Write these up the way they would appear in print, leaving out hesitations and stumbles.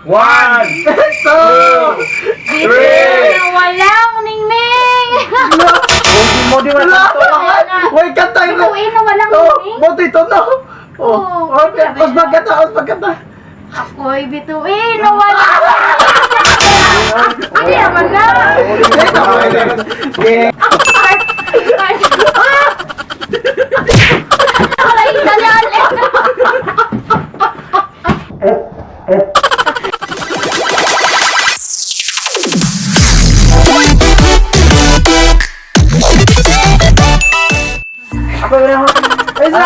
One, Two! three. Na walang ningning. Mo di wala. Wait, kanta yun. Bituin na walang Oh, ningning. buti ito no. Oh, Oo. okay. Os magkata, os magkata. Ako'y bituin na walang Hindi naman na. Okay. Part, part. Wala yung dali. Ako na ako. Ay, sa.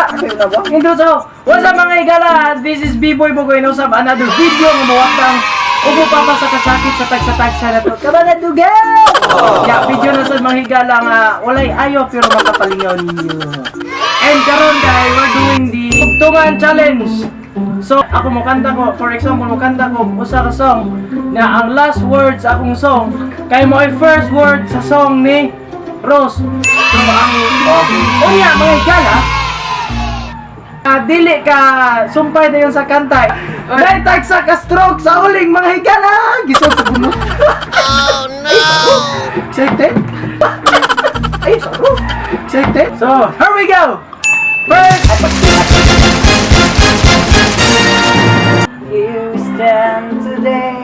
Intro sa. What's up, mga higala? This is B-Boy Bugoy na usab another video nga mawatang ubo pa pa sa kasakit sa tagsa-tagsa na to. Kabana dugaw! Ya, video na sa mga higala nga walay ayo pero makapalingaw ninyo. And karon kay we're doing the Tugtungan Challenge. So, ako mo kanta ko, for example, mo kanta ko usa ka song na ang last words akong song kay mo ay first word sa song ni Rose. So, ang unya mga higala, dili ka sumpay na yun sa kanta. Dahil tagsa ka stroke sa uling mga higala. Gisod sa gulo. Oh no! Excited? Ay, sorry. Excited? So, here we go! First, You stand today.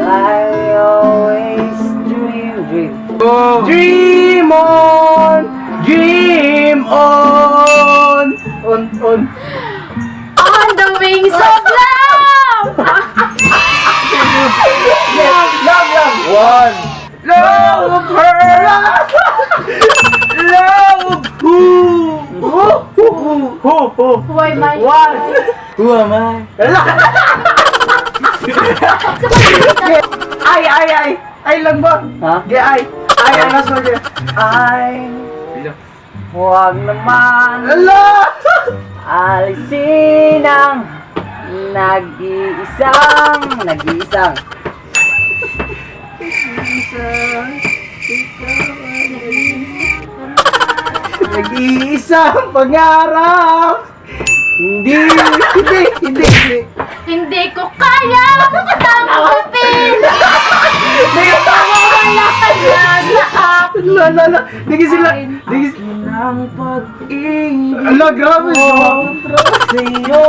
I always dream, dream. Dream on! Dream on! On, on. On the wings of love! Love, love, love. One. Love her! Love who? Who? Who? Who? Who? Why my... One. Who am I? Ay, ay, ay. Ay lang ba? Ha? Ge, ay. Ay, ang last word. I huwag naman Ala! alisin ang nag-iisang, nag-iisang. Nag-iisang pangarap. Hindi, hindi, hindi, hindi. Hindi ko kaya tanggapin. Hindi, Wala na sa akin. La, la, la. Hindi sila. Hindi Ang pag-ibig Ala, grabe. sa'yo.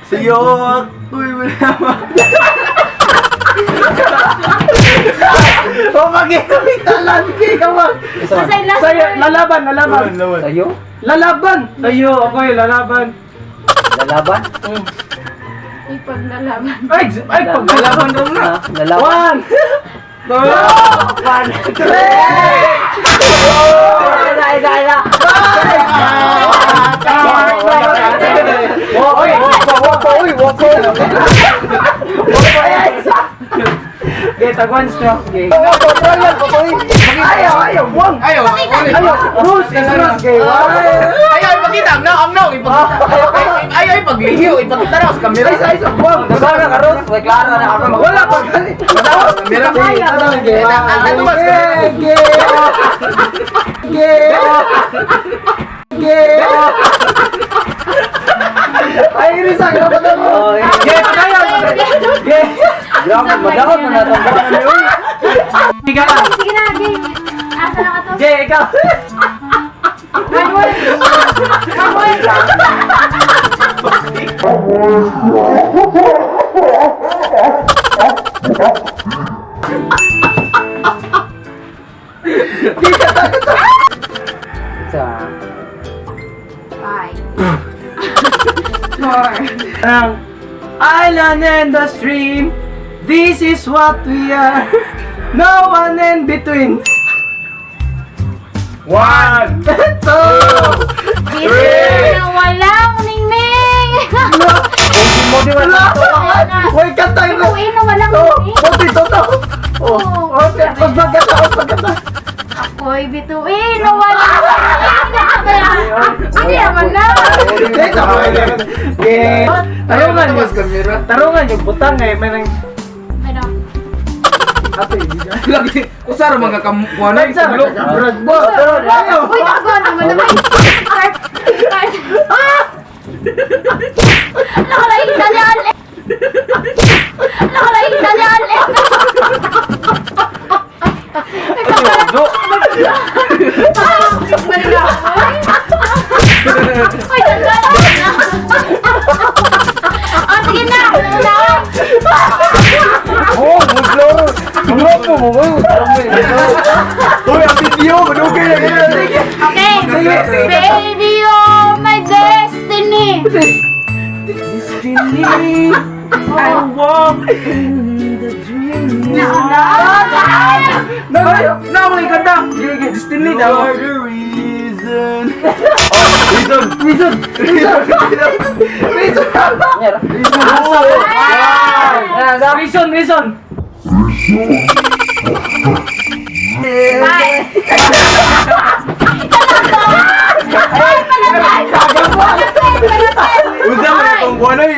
Sa'yo ako'y minamahal. O, mag-iisang lang. Sige, come on. Basta yung last Sa'yo, word. lalaban, lalaban. Sa'yo? Lalaban! Sa'yo, ako'y lalaban. Lalaban? Ipaglalaban. Ay, ay, paglalaban daw na. Ha? Lalaban? One, two, One, three! Isa, isa, isa. Oy, wako, oy, wako. Okay, tagwans nyo. Okay. Wako, wako, oy. Ayaw, ayaw, wang. Ayaw, Ayaw, rules is rules. Okay, Ayaw, ipakita. Ang naong, ang naong, ipakita. Ayaw, ipaglihiw. Ipakita raw sa kamera. Ay, isa, isa, wang. Nagkano ka, Ros? May klaro na ako. Wala pa gali. Wala sa kamera. Ano ba sa Okay, okay. Okay. Ay, Risa, grabe na mo. Okay, patayan. Okay. Grabe, madakot na natanggalan na yun. Ikaw na. Sige na, game. Asa na ka to? Okay, ikaw. One word. One word. Sa... Five. Four. Ang island and the stream. This is what we are. No one in between. One. Two. Bituin na walang ningning. Mo di wala. Wait, kanta yun. Bituin na walang Oh, ningning. buti ito to. Oh, okay. Mas maganda, mas maganda. Ako'y bituin na walang ningning. Hindi naman na. Okay. Tarungan Ayaw, yung sa kamera. Tarungan yung butang eh. May nang... Ano? Ate, hindi siya. Lagi, usara mga kamukuha na. Ay, sir, Itulo. brad mo. Ayaw. Uy, tago naman naman. Part, part. Nakalain na niya. mo mo. Uy, ang video! Manugay na ganyan! Okay. Baby, you're my destiny. Destiny, I walk in the dream. Na, na, mga kanta. Destiny You daw. are the reason. Oh, reason! Reason. Reason! Reason! Yan. Yan, sa. Reason, reason. Bye. Ay, palapit. Palapit, palapit. Unsa man itong buwan ay?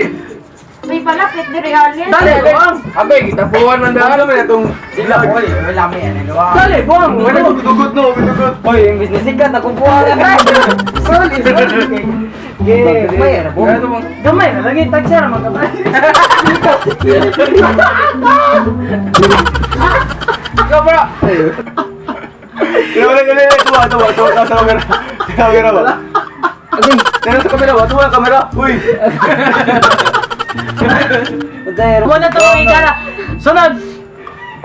May palapit diri Alice. Dali, buang. Abay, kitapuan man daw. Unsa man itong Sila ko eh. Wala may ano. Dali, buang. Wala ko dugot no, dugot. Oy, imbis na sikat nakukuha na. Sorry, sorry. Yeah. Gamay na po. Gamay na lagi tagsa ra magkamay. Ikaw, bro. Wala wala wala tuwa tuwa tuwa sa kamera. Sa kamera ba? Tara sa kamera ba? Tuwa kamera. Uy. Wala to mga igala. Sunod.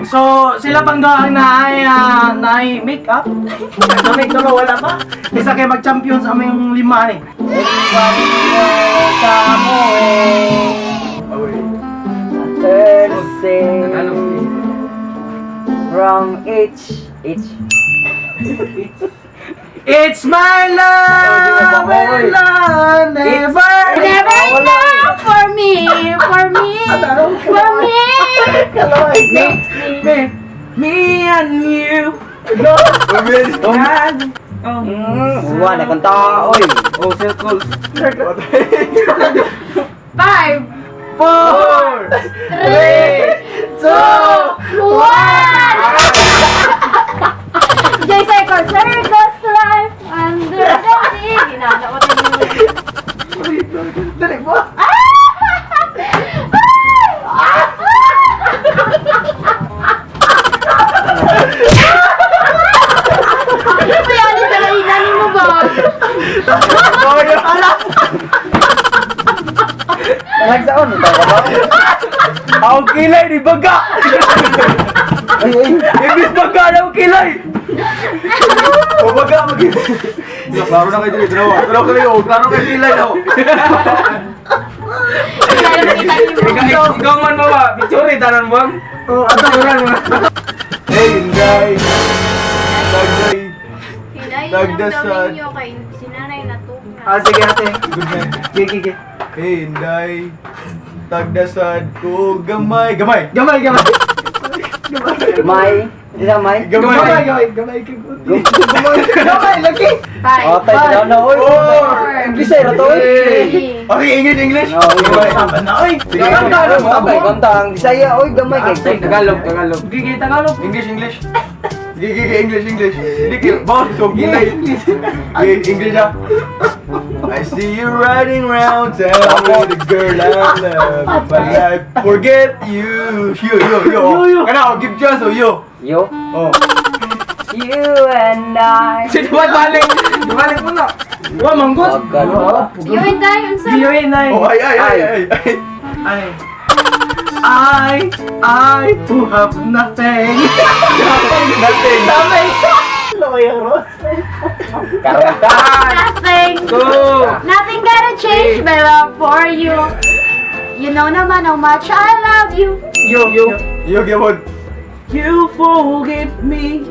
So, sila pang doon ang naay, naay make-up. Kami tulo wala pa. Isa kay mag-champion sa aming lima ni. Thursday. From H. H. It's my love, will I never. Never enough for me, for me, for me. Me, me, me and you. Uy. Buwan na kung tao, oy. Oh, circles. 5, 4, 3, 2, 1. Jay Circle, Circles Life Under the Sea. Ginana ko din yun. Dali mo. Ay, ano talaga inanin mo ba? Nagsaon, ito ka ba? Ang kilay ni baga. Ay, ay. Ibis baga na ang kilay. O baga mag. Klaro na kayo dito, dalawa. Klaro kayo, klaro kayo kilay oh. Kaya makita niyo mo. Ikaw, ikaw man mawa. Picture tanan buwang. Oh, ato Tanan mo. Hey, Inday. Dagday. Hinay, Dagdasan. ramdamin niyo kay si nanay natukna. Ah, sige ate. Good night. Sige, sige. Hey, Inday. Tagdasad ko gamay. Gamay. Gamay, gamay. May. Isa may. Gamay, Gamay. gamay, gamay. Gamay, gamay, lagi. 5, Oh, tayo na, oy. Four. English ay, rato, oy. 3, Okay, English, English. No, English. Sama na, oy. Sige. Kanta, ano, Gamay, kanta ang Bisaya, oy, gamay kay. Tagalog, Tagalog. Gigi, Tagalog. English, English. Sige, sige, English, English. Hindi kayo, boss, so gilay. Sige, English ah. I see you riding round town with a girl I love, but I forget you. Yo, yo, yo. Yo, yo. Kana, oh, give chance, oh, yo. Yo. Oh. You and I. Sige, balik. Balik mo na. Wa, manggot. Tagalog. You and I, unsa? Giyoy na. Oh, ay, ay, ay, ay, ay. Ay. I who have nothing. Nothing. Nothing. Loy ang Rose. Karanta. Nothing. Two. Nothing gonna change my love for you. You know naman how much I love you. Yo, yo. Yo, gyapon. You forgive me.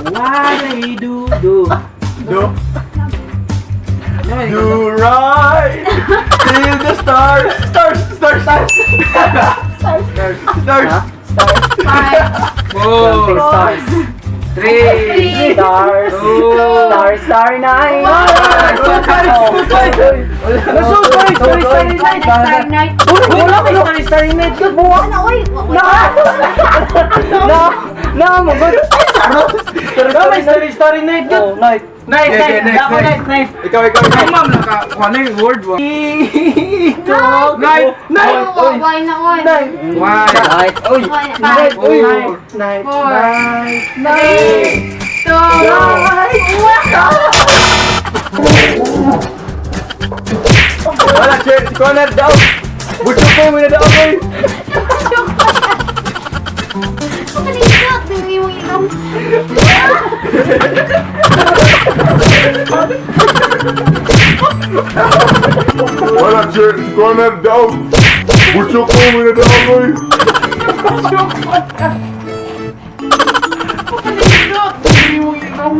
What I do, do. Do. Do right till the stars, stars, stars, stars, stars, stars. 5, 4, Stars. 3, 3, Stars. Two. Star, star night. Naso, sorry, sorry, sorry, night. Star night. Uy, wala ko sorry, sorry, night. Good buwa. Ano, uy? Na, na, mo good. Damay, sorry, sorry, night. Good. Oh, night. Night, Okay, night. okay, next, Ako, next. night, night. Ikaw, ikaw, ikaw. Ay, ma'am, naka, ano yung word ba? Talk. Night. Night. Oh, why na, oy? Night. One. Night. Oy. Why na? Night. 5, Four. Night. Night. 4, Night. 3, 2, 1. Wala, chair. Si Connor, daw. Butyo ko, may nadaw ko. Pakalindot! Ang imong ilong. Wala, sir. Corner down. Butchok ko, mga dog, oy. Pakalindot! Ang imong ilong.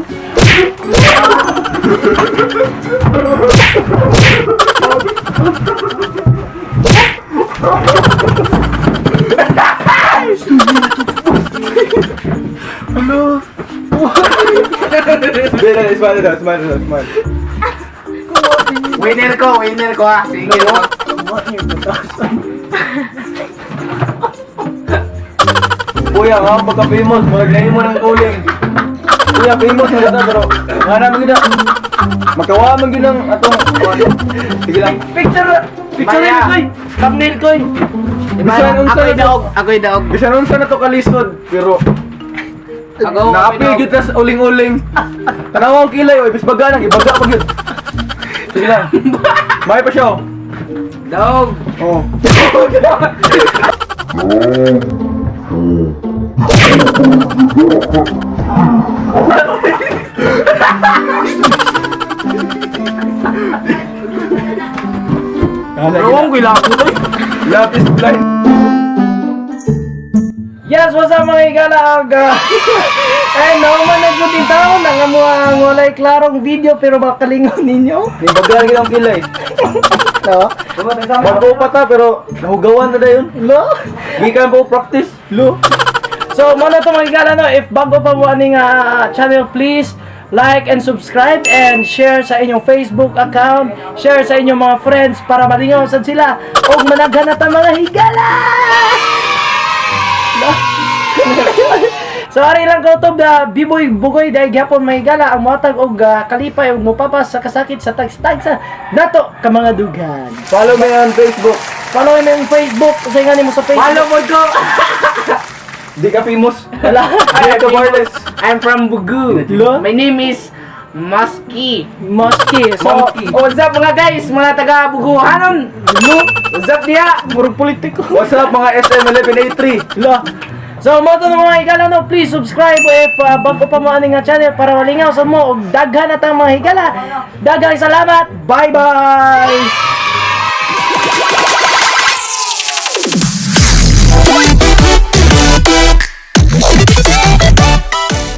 Hindi, hindi, smile daw, smile daw, smile. Winner ko ah. Sige. Kuya, nga pagka-famous, malaglayin mo ng kuling. Kuya, famous na kita, pero nga naman gina. Magkawa man gina ang atong. Sige lang. Picture! Picture Maya. ko eh! Thumbnail ko eh! Bisan unsa Ako'y na to. daog, ako'y daog. Bisan unsa na to kalisod, pero Ako, naapil gyud tas uling-uling. Tanawa ang kilay, oy, bis baga nang ibaga pa gyud. Sige lang. May pa siya. Oh. Daog. Oh. Rawong ko ilako to. Love is blind. Yes, what's up mga higala? Ang, ay, nauman na jud in taon ang amuang walay klarong video pero makalingaw ninyo. May baga gyud ang kilay. No? Bago pa ta pero nahugawan na dayon. Lo? Gikan po practice. Lo? So, muna to mga higala, no? If bago pa mo aning channel, please like and subscribe and share sa inyong Facebook account, share sa inyong mga friends para malingaw sad sila og managhan na ta mga higala. Lo? So ari lang ko to Biboy Bugoy dahil gyapon mga higala ang mohatag og kalipay ug mopapas sa kasakit sa tagsa nato ka mga dugan. Follow me on Facebook. Follow me on Facebook, sa nga nimo sa Facebook. Follow mo ko. Di ka famous. Wala. Di ka wireless. I'm from Bugu. Lo? My name is Musky. Monkey. So, Monkey. Oh, what's up mga guys? Mga taga Buguhanon. Lo, What's up diya? murag politiko. What's up mga SM1183? Lo. So, mo to mga higala no, please subscribe if bago pa mo aning nga channel para malingaw sa mo og daghan na tang mga higala. Daghang salamat. Bye bye.